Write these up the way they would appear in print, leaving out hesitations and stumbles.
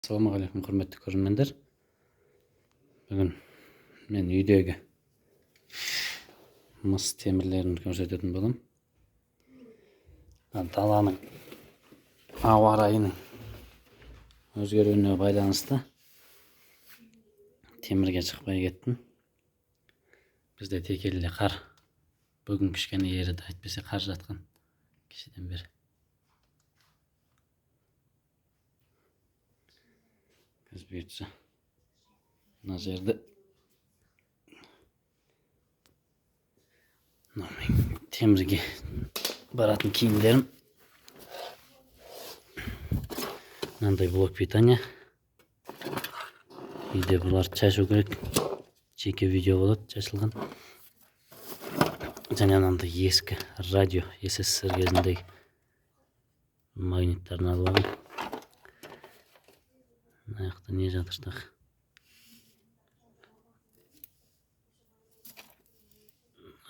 Ассалаумағалейкум, құрметті көрермендер. Бүгін мен үйдегі мыс темірлерін көрсететін боламын. Даланың ауа райының өзгеруіне байланысты темірге шықпай кеттім. Бізде текеліде қар бүгін кішкене еріді, әйтпесе қар жатқан кешеден бері. Көз бұйыртса мына жерде мына менің темірге баратын киімдерім, мынандай блок питания. Үйде бұларды шашу керек, жеке видео болады шашылған. Және мынандай ескі радио СССР кезіндегі магниттарын алып алған. Мына жақта не жатыр тағы?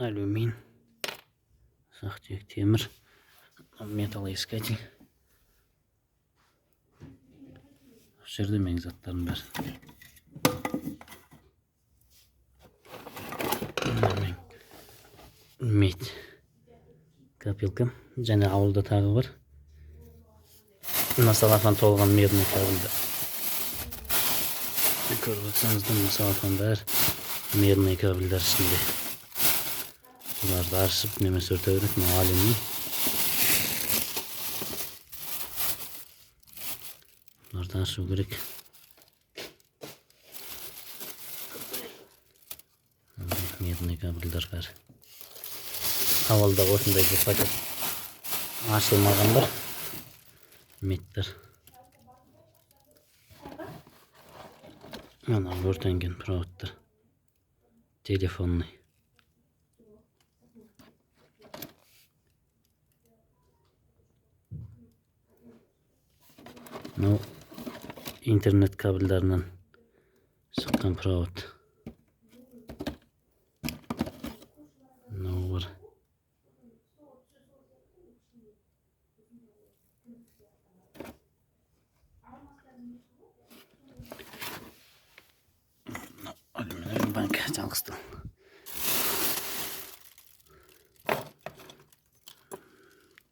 Алюмин, ұсақ түйек темір, металлоискатель. Осы жерде менің заттарым бәрі. Медь копилкам. Және ауылда тағы бар. Мына салафан толған медный кабельді. Көріп отырсаңыздар, мына салафан бәрі медный кабельдер ішінде. Бұларды аршып немесе өртеу керек. Мынау алюминий. Бұларды аршу керек. Медный кабельдер бәрі. Ауылда осындай бір пакет ашылмаған бар. Медтер. Ана өртенген проводтар. Телефонный. Мынау интернет кабельдарынан шыққан провод. Мынау бар. Алюминий банк жалғызды.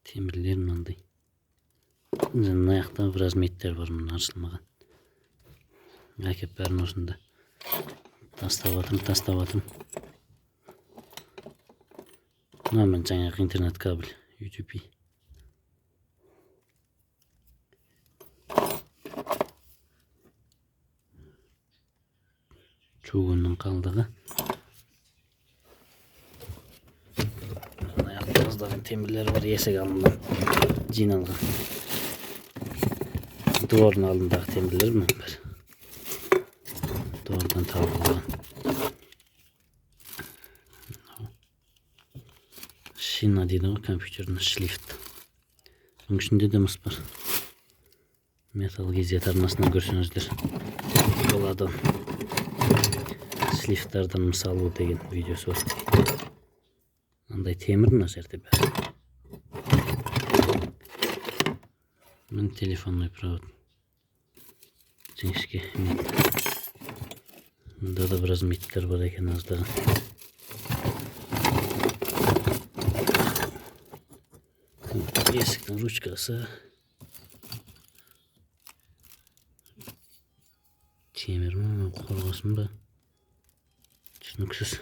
Темірлер мынандай. Мына жақта біраз медтер бар, мына ашылмаған. Әкеп бәрін осында тастап жатырмын, тастап жатырмын. Мына мен жаңағы интернет кабель UTP. Чугунның қалдығы. Мына жақта аздаған темірлер бар, есік алдынан жиналған. Двордың алдындағы темірлер мына бір. Двордан табылған. Шина дейді ғой, компьютердің шлифт. Бұның ішінде де мыс бар. Металл газет арнасынан көрсеңіздер болады. Шлифттардан мыс алу деген видеосы бар. Мынандай темір мына жерде бәрі. Міне телефонный провод. Жіңішке мет. Мында да біраз меттер бар екен аздаған. Есіктің ручкасы. Темір ме, қорғасын ба? Түсініксіз.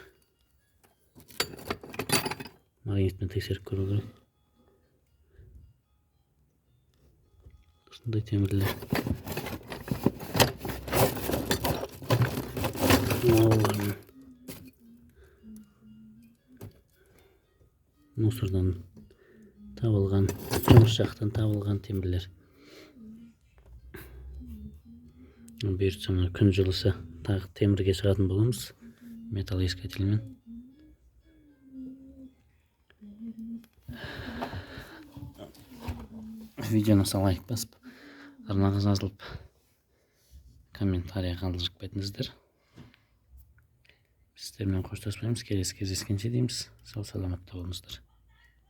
Магнитпен тексеріп көру керек. Осындай темірлер. Мусордан табылған, жұмыс жақтан табылған темірлер. Бұйыртса мына күн жылыса тағы темірге шығатын боламыз. Металлоискательмен. Видеоны лайк басып, арнаға жазылып, комментарий қалдырып кетіңіздер. Сіздермен қоштаспаймыз. Келесі кездескенше дейміз. Сау саламатта болыңыздар.